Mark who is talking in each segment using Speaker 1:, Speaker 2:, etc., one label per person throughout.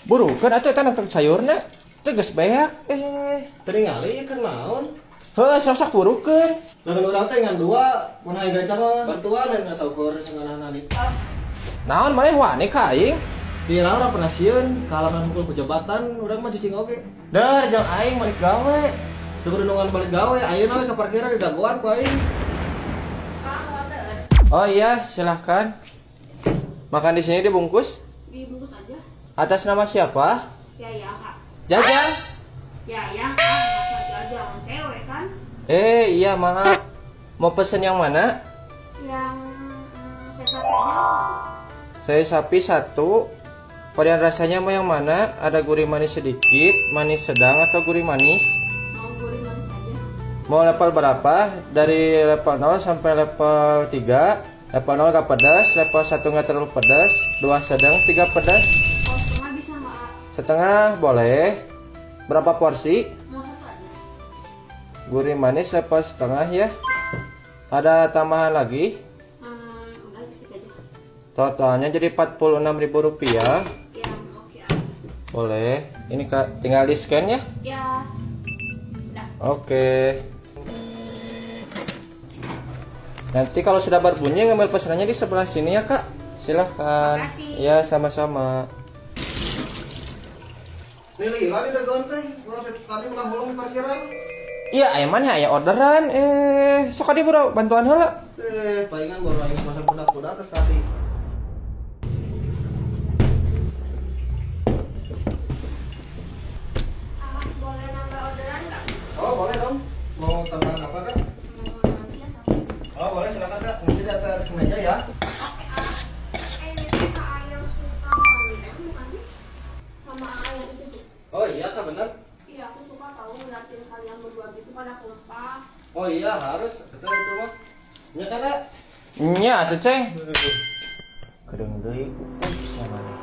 Speaker 1: Burukeun atuh eta nang sayurna. Teu geus beak.
Speaker 2: Teringali ieu keur naon?
Speaker 1: Heuh, sok-sok burukeun.
Speaker 2: Lamun urang teh ngan dua, mun hayang gancang mah bantuan dan saukur sanganana nitah.
Speaker 1: Naon maneh wani ka aing?
Speaker 2: Di urang pernah sieun kalangan mukul pejabatan, urang mah cicing oge.
Speaker 1: Dar jeung aing balik gawe.
Speaker 2: Teu kudu nungguan balik gawe, ayeuna we ka parkiran di dagoan ku aing.
Speaker 1: Oh iya, silahkan. Makan di sini dibungkus.
Speaker 3: Dibungkus aja.
Speaker 1: Atas nama siapa?
Speaker 3: Ya ya kak.
Speaker 1: Jajang.
Speaker 3: Ya ya ah, masa jajang cewek kan?
Speaker 1: Iya maaf. Mau pesen yang mana?
Speaker 3: Yang saya sapi.
Speaker 1: Saya sapi satu. Varian rasanya mau yang mana? Ada gurih manis sedikit, manis sedang, atau gurih manis?
Speaker 3: Mau gurih manis aja.
Speaker 1: Mau level berapa? Dari level 0 sampai level 3. Level 0 gak pedas, level 1 gak terlalu pedas, 2 sedang, 3 pedas.
Speaker 3: Kalau setengah bisa nggak?
Speaker 1: Setengah boleh. Berapa porsi?
Speaker 3: Mau satu aja.
Speaker 1: Gurih manis level setengah ya. Ada tambahan lagi?
Speaker 3: Udah sedikit aja.
Speaker 1: Totalnya jadi Rp46.000.
Speaker 3: Ya oke ah.
Speaker 1: Boleh. Ini Kak, tinggal di scan ya.
Speaker 3: Ya. Udah.
Speaker 1: Oke. Nanti kalau sudah berbunyi ngambil pesanannya di sebelah sini ya Kak. Silahkan.
Speaker 3: Makasih.
Speaker 1: Ya sama-sama.
Speaker 2: Nih lila di dagoan teh, urang teh tadi ulang-ulang di parkiran.
Speaker 1: Iya, aya mana aya orderan. Sok adi bro, bantuan heula.
Speaker 2: Palingan baru aing pasang kuda-kuda teh tadi.
Speaker 3: Ah, boleh nambah orderan nggak?
Speaker 2: Oh, boleh dong. Mau tambahan apa, Kak?
Speaker 3: Mau nanti ya satu.
Speaker 2: Oh, boleh silakan, Kak. Nanti diantar ke meja ya.
Speaker 3: Oke ah. Ini tuh kak ayam suka mami bukan sih? Sama ayam itu tuh.
Speaker 2: Oh iya, Kak, benar.
Speaker 3: Iya aku suka tahu ngeliatin kalian berdua gitu pada kompak.
Speaker 2: Oh iya, harus. Betul itu mah. Nya kan, Kak?
Speaker 1: Nya atuh, Ceng. Kedeung deui sama nih.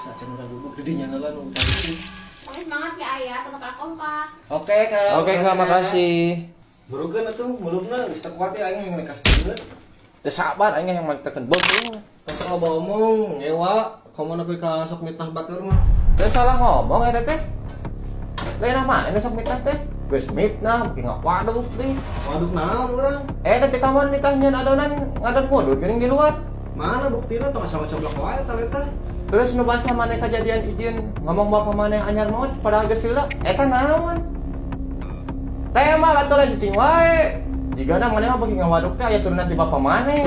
Speaker 2: Sacan urang guguk di dinya heula nu tadi.
Speaker 3: Oke semangat ya ayah, tetap kompak.
Speaker 2: Oke, Kak.
Speaker 1: Oke, Kak, makasih.
Speaker 2: Burukeun atuh mulukna geus teu kuat ya aing yang nekas beungeut.
Speaker 1: Teu sabar aing yang tekan beung.
Speaker 2: Tong loba omong, ngewa, komo nepi ka sok mitnah batur mah.
Speaker 1: Teu salah ngomong eta teh. Lain mah ini sok mitnah teh. Geus mitnah, beuki ngawaduk deui.
Speaker 2: Waduk naon urang?
Speaker 1: Teh kawan nikah nyeun adonan ngadon kudut geuning di luar.
Speaker 2: Mana buktina tong asa coblok wae eta eta.
Speaker 1: Terus nu bahasa maneh kejadian izin ngomong bapak maneh anyar maot padahal geus heula eta naon? Teh mah atuh lain cicing wae. Jigana maneh mah beuki ngawaduk teh aya turunan ti bapak maneh.